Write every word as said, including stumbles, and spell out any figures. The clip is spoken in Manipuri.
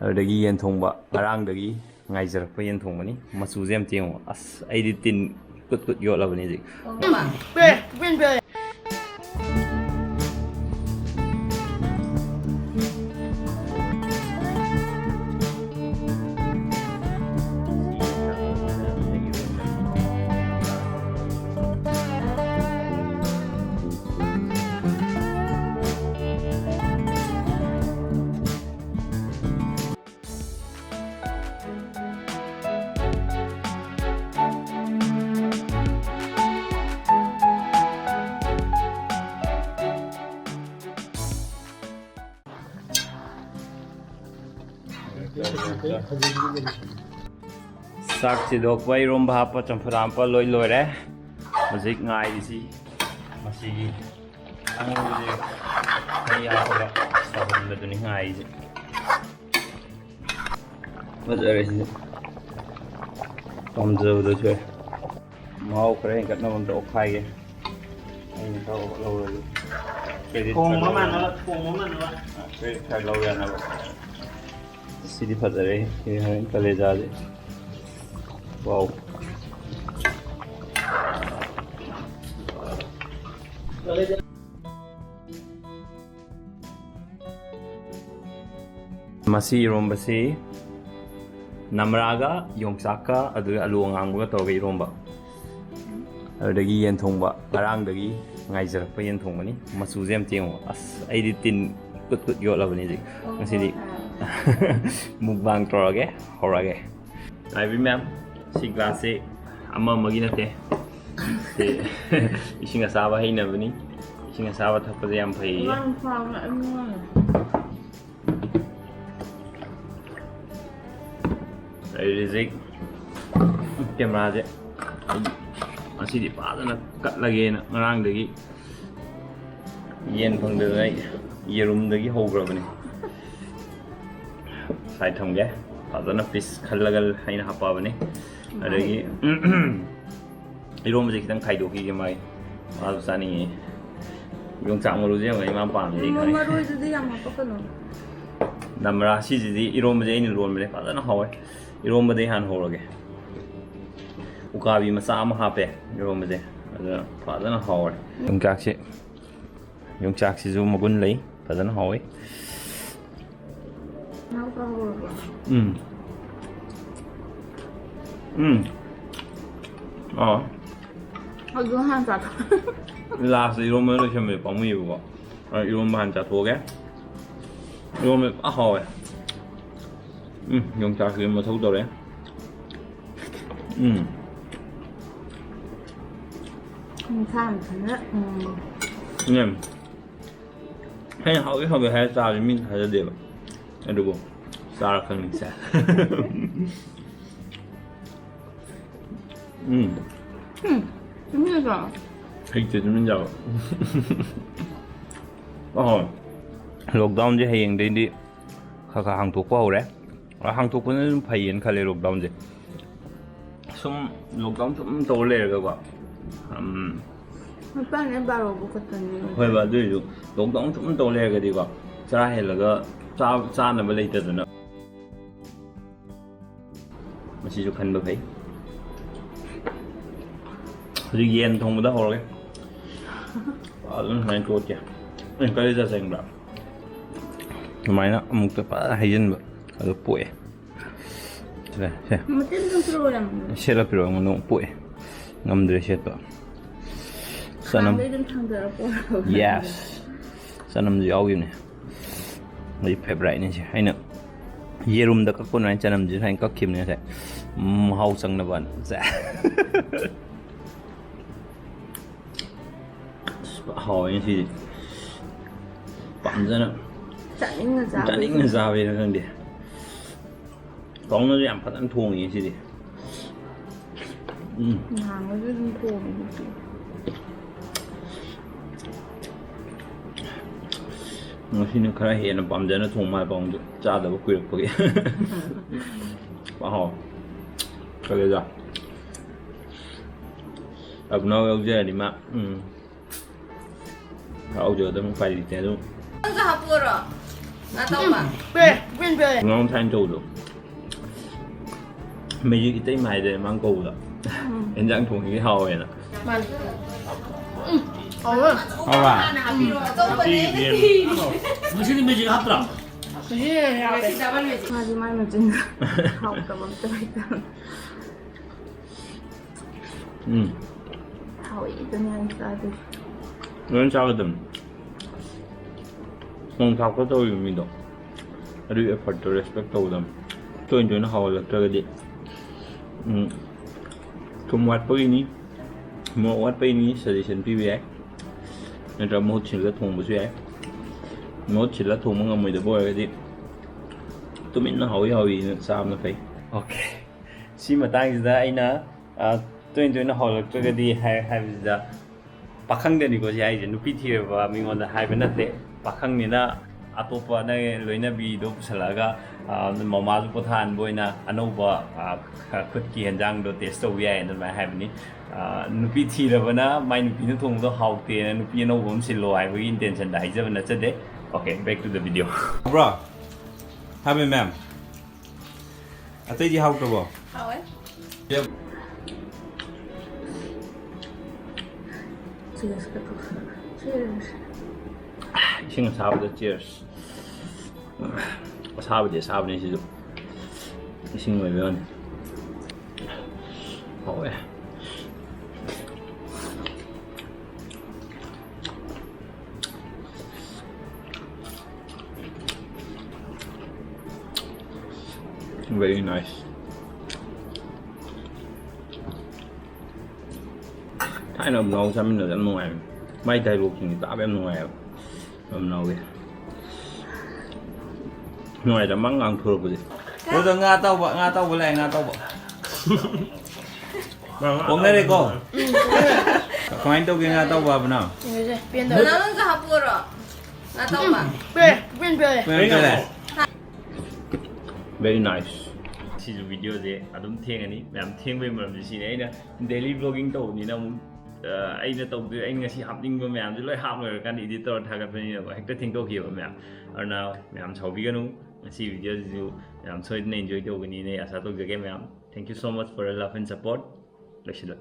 ꯑꯗꯨꯗꯒꯤ ꯌꯦꯟ ꯊꯣꯡꯕ, ꯉꯔꯥꯡꯗꯒꯤ ꯉꯥꯏꯖꯔꯛꯄ ꯌꯦꯟ ꯊꯣꯡꯕꯅꯤ꯫ ꯃꯆꯨꯁꯦ ꯌꯥꯝ ꯌꯦꯡꯉꯣ꯫ ꯑꯁ, ꯑꯩꯗꯤ ꯇꯤꯟ ꯀꯨꯠ ꯀꯨꯠ ꯌꯣꯠꯂꯕꯅꯤ ꯍꯧꯖꯤꯛ꯫ ꯆꯥꯛ ꯊꯤꯗꯣꯛꯄ, ꯏꯔꯣꯝꯕ ꯍꯥꯞꯄ, ꯆꯝꯐꯨꯠ ꯍꯥꯞꯄ ꯂꯣꯏ ꯂꯣꯏꯔꯦ꯫ ꯍꯧꯖꯤꯛ ꯉꯥꯏꯔꯤꯁꯤ ꯃꯁꯤꯒꯤ ꯑꯉꯧꯕꯁꯦ ꯃꯍꯤ ꯍꯥꯞꯄꯒ ꯁꯧꯍꯟꯕꯗꯨꯅꯤ ꯉꯥꯏꯔꯤꯁꯦ꯫ ꯐꯖꯔꯦ ꯁꯤꯗꯤ꯫ ꯄꯥꯝꯖꯕꯗꯣ ꯊꯣꯛꯑꯦ꯫ ꯃꯍꯥꯎ ꯈꯔ ꯍꯦꯟꯒꯠꯅꯕ ꯑꯝꯇ ꯑꯣꯠꯈꯥꯏꯒꯦ꯫ ꯑꯩꯅ ꯈꯔ ꯑꯣꯠꯍꯧꯔꯒꯦ꯫ Credit ꯊꯣꯡꯕ ꯈꯔ ꯂꯧ ꯃꯥꯟꯅꯕ, ꯌꯥꯅꯕ꯫ ꯊꯣꯡꯕ ꯃꯥꯟꯅꯕ꯫ Credit ꯈꯔ ꯂꯧ ꯌꯥꯅꯕ꯫ ꯁꯤꯗꯤ ꯐꯖꯔꯦ꯫ ꯁꯤ ꯍꯣꯔꯦꯟ ꯀꯂꯦꯖꯥꯁꯦ꯫ Wow꯫ ꯃꯁꯤ ꯏꯔꯣꯝꯕꯁꯤ ꯅꯝꯔꯥꯒ ꯌꯣꯡꯆꯥꯛꯀ ꯑꯗꯨꯒ ꯑꯂꯨ ꯑꯉꯥꯡꯕꯒ ꯇꯧꯔꯒ ꯏꯔꯣꯝꯕ꯫ ꯑꯗꯨꯗꯒꯤ ꯌꯦꯟ ꯊꯣꯡꯕ, ꯉꯔꯥꯡꯗꯒꯤ ꯉꯥꯏꯖꯔꯛꯄ ꯌꯦꯟ ꯊꯣꯡꯕꯅꯤ꯫ ꯃꯆꯨꯁꯦ ꯌꯥꯝ ꯌꯦꯡꯉꯣ꯫ ꯑꯁ, ꯑꯩꯗꯤ ꯇꯤꯟ ꯀꯨꯠ ꯀꯨꯠ ꯌꯣꯠꯂꯕꯅꯤ ꯍꯧꯖꯤꯛ꯫ ꯉꯁꯤꯗꯤ mukbang ꯇꯧꯔꯒꯦ, ꯍꯧꯔꯒꯦ꯫ ꯉꯥꯏꯕꯤ ꯃꯌꯥꯝ, ꯁꯤ glass ꯁꯤ ꯑꯃ ꯑꯃꯒꯤ ꯅꯠꯇꯦ꯫ ꯁꯤ ꯏꯁꯤꯡ ꯑꯁꯥꯕ ꯍꯩꯅꯕꯅꯤ꯫ ꯏꯁꯤꯡ ꯑꯁꯥꯕ ꯊꯛꯄꯁꯦ ꯌꯥꯝ ꯐꯩꯌꯦ꯫ ꯋꯥ ꯐꯥꯎꯅ ꯑꯩꯉꯣꯟꯗ꯫ ꯑꯩ ꯍꯧꯖꯤꯛ camera ꯁꯦ ꯉꯁꯤꯗꯤ ꯐꯖꯅ ꯀꯠꯂꯒꯦꯅ ꯉꯔꯥꯡꯗꯒꯤ ꯌꯦꯟ ꯐꯪꯗꯗꯅ ꯑꯩ ꯌꯦꯔꯨꯝꯗꯒꯤ ꯍꯧꯈ꯭ꯔꯕꯅꯤ꯫ Side ꯊꯝꯒꯦ꯫ ꯐꯖꯅ piece ꯈꯜꯂꯒ ꯑꯩꯅ ꯍꯥꯞꯄꯛꯑꯕꯅꯤ꯫ ꯑꯗꯒꯤ ꯏꯔꯣꯝꯕꯁꯦ ꯈꯤꯇꯪ ꯈꯥꯏꯗꯣꯛꯈꯤꯒꯦ ꯃꯥꯒꯤ꯫ ꯃꯥꯁꯨ ꯆꯥꯅꯤꯡꯉꯤ꯫ ꯌꯣꯡꯆꯥꯛ ꯃꯔꯨꯁꯦ ꯌꯦꯡꯉꯣ, ꯏꯃꯥ ꯄꯥꯝꯃꯤꯁꯦ ꯑꯩ ꯈꯪꯉꯦ꯫ ꯃꯔꯣꯏꯗꯨꯗꯤ ꯌꯥꯝ ꯍꯥꯞꯄꯛꯀꯅꯨ꯫ ꯅꯝꯕꯔꯥꯁꯤꯁꯤꯗꯤ ꯏꯔꯣꯝꯕꯁꯦ ꯑꯩꯅ ꯂꯣꯟꯕꯅꯦ, ꯐꯖꯅ ꯍꯥꯎꯋꯦ꯫ ꯏꯔꯣꯝꯕꯗꯩ ꯍꯥꯟꯅ ꯍꯧꯔꯒꯦ꯫ ꯎꯀꯥꯕꯤ ꯃꯆꯥ ꯑꯃ ꯍꯥꯞꯄꯦ ꯏꯔꯣꯝꯕꯁꯦ, ꯑꯗꯨꯅ ꯐꯖꯅ ꯍꯥꯎꯔꯦ꯫ ꯌꯣꯡꯆꯥꯛꯁꯦ, ꯌꯣꯡꯆꯥꯛꯁꯤꯁꯨ ꯃꯒꯨꯟ ꯂꯩ, ꯐꯖꯅ ꯍꯥꯎꯋꯦ꯫ ꯎꯝ꯫ ꯎꯝ꯫ ꯑꯥ꯫ ꯑꯗꯨ ꯍꯥꯟꯅ ꯆꯥꯊꯣꯛ꯫ ꯂꯥꯁꯇ ꯏꯔꯣꯝꯕ ꯂꯣꯏꯁꯟꯕꯁꯦ ꯄꯥꯝꯃꯨꯏꯌꯦꯕꯀꯣ꯫ ꯑ, ꯏꯔꯣꯝꯕ ꯍꯥꯟꯅ ꯆꯥꯊꯣꯛꯑꯒꯦ꯫ ꯏꯔꯣꯝꯕ ꯐꯖꯅ ꯍꯥꯎꯋꯦ꯫ ꯎꯝ, ꯌꯣꯡꯆꯥꯛꯁꯤꯗꯤ ꯃꯊꯧ ꯇꯧꯔꯦ꯫ ꯎꯝ꯫ ꯃꯁꯥ ꯃꯊꯟꯇ, ꯎꯝ꯫ ꯎꯝ꯫ ꯑꯩꯅ ꯍꯥꯎꯏ ꯍꯥꯎꯏ ꯍꯥꯏꯔ ꯆꯥꯕꯁꯦ ꯃꯤꯅ ꯊꯥꯖꯗꯦꯕ꯫ ꯑꯗꯨꯕꯨ ꯆꯥꯔ ꯈꯪꯅꯤꯁꯦ꯫ ꯎꯝ꯫ ꯎꯝ꯫ ꯎꯝ꯫ ꯍꯩꯇꯦ ꯇꯨꯃꯤꯟ ꯆꯥꯕ꯫ ꯑꯍꯣꯏ꯫ ꯂꯣꯛꯗꯥꯎꯟꯁꯦ ꯍꯌꯦꯡꯗꯩꯗꯤ ꯈꯔ ꯈꯔ ꯍꯥꯡꯇꯣꯛꯄ ꯍꯧꯔꯦ꯫ ꯑ, ꯍꯥꯡꯇꯣꯛꯄꯅ ꯑꯗꯨꯝ ꯐꯩꯌꯦꯅ ꯈꯜꯂꯦ ꯂꯣꯛꯗꯥꯎꯟꯁꯦ꯫ ꯁꯨꯝ ꯂꯣꯛꯗꯥꯎꯟ ꯁꯨꯝ ꯇꯧꯔ ꯂꯩꯔꯒꯀꯣ꯫ ꯎꯝ꯫ ꯃꯄꯥꯟꯅꯦ ꯕꯥꯔꯣꯕꯨ ꯈꯛꯇꯅꯦ꯫ ꯍꯣꯏꯕ, ꯑꯗꯨꯏꯁꯨ ꯂꯣꯛꯗꯥꯎꯟ ꯁꯨꯝ ꯇꯧ ꯂꯩꯔꯒꯗꯤꯀꯣ, ꯆꯔꯥ ꯍꯦꯜꯂꯒ ꯆꯥ-, ꯆꯥꯅꯕ ꯂꯩꯇꯗꯅ꯫ ꯃꯁꯤꯁꯨ ꯈꯟꯕ ꯐꯩ꯫ ꯍꯧꯖꯤꯛ ꯌꯦꯟ ꯊꯣꯡꯕꯗ ꯍꯧꯔꯒꯦ꯫ ꯑꯗꯨꯝ ꯁꯨꯃꯥꯏꯅ ꯇꯣꯠꯀꯦ꯫ ꯑꯦ, ꯀꯂꯦꯖꯥ ꯆꯪꯕ꯭ꯔꯥ? ꯑꯗꯨꯃꯥꯏꯅ ꯑꯃꯨꯛꯇ ꯐꯖꯅ ꯍꯩꯖꯤꯟꯕ꯫ ꯑꯗꯨ ꯄꯣꯛꯑꯦ꯫ ꯁꯦ, ꯁꯦ꯫ ꯃꯇꯦꯝ ꯑꯗꯨꯝ ꯄꯤꯔꯛꯑꯣ ꯌꯥꯝ꯫ ꯁꯦꯠꯂ ꯄꯤꯔꯛꯑꯣ, ꯉꯥꯅꯨ ꯄꯣꯛꯑꯦ꯫ ꯉꯝꯗ꯭ꯔꯦ ꯁꯦꯠꯄ꯫ ꯆꯅꯝ꯫ ꯈꯥꯡꯗꯩ ꯑꯗꯨꯝ ꯊꯥꯡꯗꯔ ꯄꯣꯔꯛꯑꯣ꯫ Yes꯫ ꯆꯅꯝꯁꯨ ꯌꯥꯎꯈꯤꯕꯅꯦ꯫ ꯑꯩ favouriteꯅꯦ ꯁꯦ꯫ ꯑꯩꯅ ꯌꯦꯔꯨꯝꯗ ꯀꯛꯄ ꯑꯗꯨꯃꯥꯏꯅ ꯆꯅꯝꯁꯦ ꯁꯨꯃꯥꯏꯅ ꯀꯛꯈꯤꯕꯅꯦ ꯉꯁꯥꯏ꯫ ꯃꯍꯥꯎ ꯆꯪꯅꯕꯅ꯫ ꯁꯦ꯫ ꯑꯁ, ꯍꯥꯎꯋꯦ ꯉꯁꯤꯗꯤ꯫ ꯄꯥꯝꯖꯅ ꯆꯥꯅꯤꯡꯅ ꯆꯥꯕꯩ꯫ ꯆꯥꯅꯤꯡꯅ ꯆꯥꯕꯩꯔ ꯈꯪꯗꯦ꯫ ꯄꯥꯎꯅꯁꯨ ꯌꯥꯝ ꯐꯖꯅ ꯊꯣꯡꯉꯤ ꯉꯁꯤꯗꯤ꯫ ꯎꯝ꯫ ꯅꯍꯥꯟꯈꯩꯁꯨ ꯑꯗꯨꯝ ꯊꯣꯡꯉꯤ ꯉꯁꯤ꯫ ꯉꯁꯤꯅ ꯈꯔ ꯍꯦꯟꯅ ꯄꯥꯝꯖꯅ ꯊꯣꯡ ꯃꯥꯜꯂꯦ ꯄꯥꯎꯅꯁꯨ꯫ ꯆꯥꯗꯕ ꯀꯨꯏꯔꯛꯄꯒꯤ꯫ ꯄꯥꯎ꯫ ꯀꯂꯦꯖꯥ꯫ ꯑꯕꯨꯅꯥꯎ ꯌꯥꯎꯖꯔꯗꯤ ꯃꯥ, ꯎꯝ꯫ ꯍꯔꯥꯎꯖꯗꯕ ꯎꯄꯥꯏ ꯂꯩꯇꯦ ꯑꯗꯨꯝ꯫ ꯅꯪꯁꯨ ꯍꯥꯞꯄꯛꯑꯣꯔꯣ? ꯉꯥ ꯇꯧꯕ꯫ ꯄꯦ, ꯄꯦ, ꯄꯦ꯫ ꯉꯔꯥꯡ ꯊꯥꯏꯅ ꯇꯧꯕꯗꯣ꯫ ꯃꯦꯖꯤꯛ ꯏꯇꯩꯃ ꯍꯥꯏꯗꯅ ꯃꯥꯅ ꯀꯧꯕꯗꯣ꯫ ꯎꯝ꯫ ꯏꯟꯖꯥꯡ ꯊꯣꯡꯉꯤꯒꯤ ꯍꯥꯎꯋꯦꯅ꯫ ꯃꯥꯅꯤ꯫ ꯎꯝ, ꯍꯥꯎꯋꯦ꯫ ꯍꯥꯎꯕ꯭ꯔꯥ? ꯎꯝ꯫ ꯉꯁꯤꯗꯤ ꯃꯦꯖꯤꯛ ꯍꯥꯞꯇ꯭ꯔꯣ? ꯉꯁꯤꯗꯤ ꯌꯥꯎꯗꯦ꯫ ꯃꯥꯗꯤ ꯃꯥꯏ ꯃꯆꯤꯟ ꯍꯥꯎꯇꯕ ꯑꯝꯇ ꯂꯩꯇꯕꯅꯤ꯫ ꯎꯝ꯫ ꯍꯥꯎꯏ, ꯑꯗꯨꯅꯦ ꯑꯩꯅ ꯆꯥꯗꯣꯏꯁꯦ꯫ ꯂꯣꯏꯅ ꯆꯥꯒꯗꯕꯅꯤ꯫ ꯊꯣꯡ ꯊꯥꯛꯄ ꯇꯧꯔꯤꯕ ꯃꯤꯗꯣ, ꯑꯗꯨꯒꯤ effort ꯇꯣ respect ꯇꯧꯒꯗꯕꯅꯤ꯫ ꯇꯣꯏꯅ ꯇꯣꯏꯅ ꯍꯧꯍꯜꯂꯛꯇ꯭ꯔꯒꯗꯤ, ꯎꯝ, ꯊꯨꯝ ꯋꯥꯠꯄꯒꯤꯅꯤ, ꯃꯣꯔꯣꯛ ꯋꯥꯠꯄꯒꯤꯅꯤ suggestion ꯄꯤꯕ ꯌꯥꯏ, ꯅꯠꯇ꯭ꯔꯒ ꯃꯍꯨꯠ ꯁꯤꯜꯂꯒ ꯊꯣꯡꯕꯁꯨ ꯌꯥꯏ꯫ ꯃꯍꯨꯠ ꯁꯤꯜꯂꯒ ꯊꯣꯡꯕ ꯉꯝꯃꯣꯏꯗꯕ ꯑꯣꯏꯔꯒꯗꯤ, ꯇꯨꯃꯤꯟꯅ ꯍꯥꯎꯏ ꯍꯥꯎꯏꯅ ꯆꯥꯕꯅ ꯐꯩ꯫ Okay꯫ ꯁꯤ ꯃꯇꯥꯡꯁꯤꯗ ꯑꯩꯅ, ꯑ, ꯇꯣꯏꯅ ꯇꯣꯏꯅ ꯍꯧꯔꯛꯇ꯭ꯔꯒꯗꯤ ꯍꯥꯏ-, ꯍꯥꯏꯕꯁꯤꯗ, ꯄꯥꯈꯪꯗꯅꯤꯀꯣ ꯁꯤ ꯍꯥꯏꯁꯦ, ꯅꯨꯄꯤ ꯊꯤꯔꯕ ꯃꯤꯉꯣꯟꯗ ꯍꯥꯏꯕ ꯅꯠꯇꯦ꯫ ꯄꯥꯈꯪꯅꯤꯅ ꯑꯇꯣꯞꯄ ꯅꯪ ꯂꯣꯏꯅꯕꯤꯗꯣ ꯄꯨꯁꯜꯂꯛꯑꯒ, ꯑ, ꯃꯃꯥꯁꯨ ꯄꯣꯊꯥꯍꯟꯕ ꯑꯣꯏꯅ ꯑꯅꯧꯕ, ꯑ, ꯈꯨꯠꯀꯤ ꯍꯦꯟꯖꯥꯡꯗꯣ taste ꯇꯧꯕ ꯌꯥꯏ ꯑꯗꯨꯃꯥꯏꯅ ꯍꯥꯏꯕꯅꯤ꯫ ꯑ, ꯅꯨꯄꯤ ꯊꯤꯔꯕꯅ ꯃꯥꯏ ꯅꯨꯄꯤꯅ ꯊꯣꯡꯕꯗꯣ ꯍꯥꯎꯇꯦꯅ ꯅꯨꯄꯤ ꯑꯅꯧꯕ ꯑꯃ ꯁꯤꯜꯂꯣ ꯍꯥꯏꯕꯒꯤ intention ꯗ ꯍꯥꯏꯖꯕ ꯅꯠꯆꯗꯦ꯫ Okay, back to the video꯫ Bro, ꯍꯥꯏꯕ ꯃꯦꯝ꯫ ꯑꯇꯩꯗꯤ ꯍꯥꯎꯇ꯭ꯔꯕꯣ? ꯍꯥꯎꯋꯦ꯫ ꯌꯦꯞ꯫ Cheers ꯀ ꯇꯧꯁꯜꯂꯒ꯫ Cheers꯫ ꯏꯁꯤꯡ ꯑꯁꯥꯕꯗ cheers꯫ ꯑꯁꯥꯕꯗꯤ ꯑꯁꯥꯕꯅꯤ ꯁꯤꯁꯨ꯫ ꯏꯁꯤꯡ ꯑꯣꯏꯕꯩ ꯋꯥꯅꯤ꯫ ꯍꯥꯎꯋꯦ꯫ Very nice. ꯊꯥꯏꯅ ꯕ꯭ꯂꯣꯒ ꯆꯥꯃꯤꯟꯅꯕꯗ ꯌꯥꯝ ꯅꯨꯡꯉꯥꯏꯕꯅꯤ꯫ ꯃꯥꯏ ꯗꯥꯏꯂꯣꯒꯁꯤꯡꯁꯦ ꯇꯥꯕ ꯌꯥꯝ ꯅꯨꯡꯉꯥꯏꯌꯦꯕ꯫ ꯌꯥꯝ ꯅꯥꯎꯋꯦ꯫ ꯅꯨꯡꯉꯥꯏꯗ ꯃꯪ ꯉꯥꯡꯊꯣꯔꯛꯄꯁꯦ꯫ ꯑꯗꯨꯗ ꯉꯥ ꯑꯇꯥꯎꯕ, ꯉꯥ ꯑꯇꯥꯎꯕ ꯂꯥꯛꯑꯦ, ꯉꯥ ꯑꯇꯥꯎꯕ꯫ ꯑꯣꯛꯅꯔꯦꯀꯣ? ꯀꯃꯥꯏꯅ ꯇꯧꯒꯦ ꯉꯥ ꯑꯇꯥꯎꯕ ꯍꯥꯏꯕꯅ? ꯌꯦꯡꯉꯁꯦ, ꯄꯦꯟꯗꯕ꯫ ꯅꯅꯥꯎꯅꯁꯨ ꯍꯥꯞꯄꯨꯔꯣ? ꯉꯥ ꯑꯇꯥꯎꯕ꯫ ꯄꯦ-, ꯄꯦꯟ ꯄꯦꯜꯂꯦ꯫ ꯄꯦꯟ ꯄꯦꯜꯂꯦ꯫ Very nice꯫ ꯁꯤꯁꯨ ꯚꯤꯗꯤꯑꯣꯁꯦ ꯑꯗꯨꯝ ꯊꯦꯡꯉꯅꯤ꯫ ꯃꯌꯥꯝ ꯊꯦꯡꯕꯒꯤ ꯃꯔꯝꯁꯦ ꯁꯤꯅꯤ꯫ ꯑꯩꯅ daily vlogging ꯇꯧꯕꯅꯤꯅ ꯑꯃꯨꯛ ꯑꯩꯅ ꯇꯧꯗꯣꯏ, ꯑꯩꯅ ꯉꯁꯤ ꯍꯥꯞꯅꯤꯡꯕ ꯃꯌꯥꯝꯁꯦ ꯂꯣꯏ ꯍꯥꯞ ꯂꯣꯏꯔꯀꯥꯟꯗ ꯏꯗꯤꯠ ꯇꯧꯔ ꯊꯥꯒꯠꯄꯅꯤꯅꯀꯣ, ꯍꯦꯛꯇ ꯊꯦꯡꯗꯣꯛꯈꯤꯕ ꯃꯌꯥꯝ꯫ ꯑꯗꯨꯅ ꯃꯌꯥꯝ ꯁꯥꯎꯕꯤꯒꯅꯨ, ꯉꯁꯤ ꯚꯤꯗꯤꯑꯣꯁꯤꯁꯨ ꯃꯌꯥꯝ ꯁꯣꯏꯗꯅ ꯏꯟꯖꯣꯏ ꯇꯧꯒꯅꯤꯅ ꯑꯩ ꯑꯁꯥ ꯇꯧꯖꯒꯦ ꯃꯌꯥꯝ꯫ Thank you so much for your love and support꯫ ꯂꯣꯏꯁꯤꯜꯂꯦ꯫